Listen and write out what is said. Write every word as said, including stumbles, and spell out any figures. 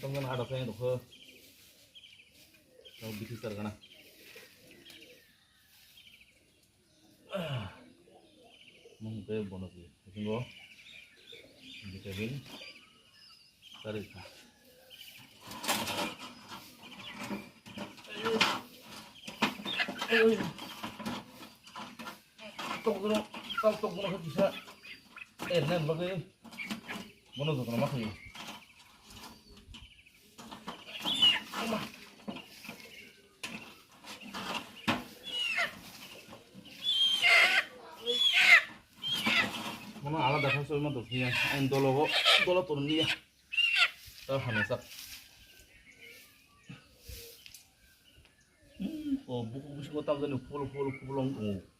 Nang ada saya tuh. Kau bikin sargana. Mungkin bonus ya. Tunggu. Vitamin. Tarik. Tok gono, tok tok gono kisa. Eh, nang lagi. Bono jotono ma khayo. Bono alada kha soi ma tongphiya. Ang dologo, dolo tongniya. Ta hano sak. Hmm, o buku bisingo tamjani pholo pholo pholo wng tongo.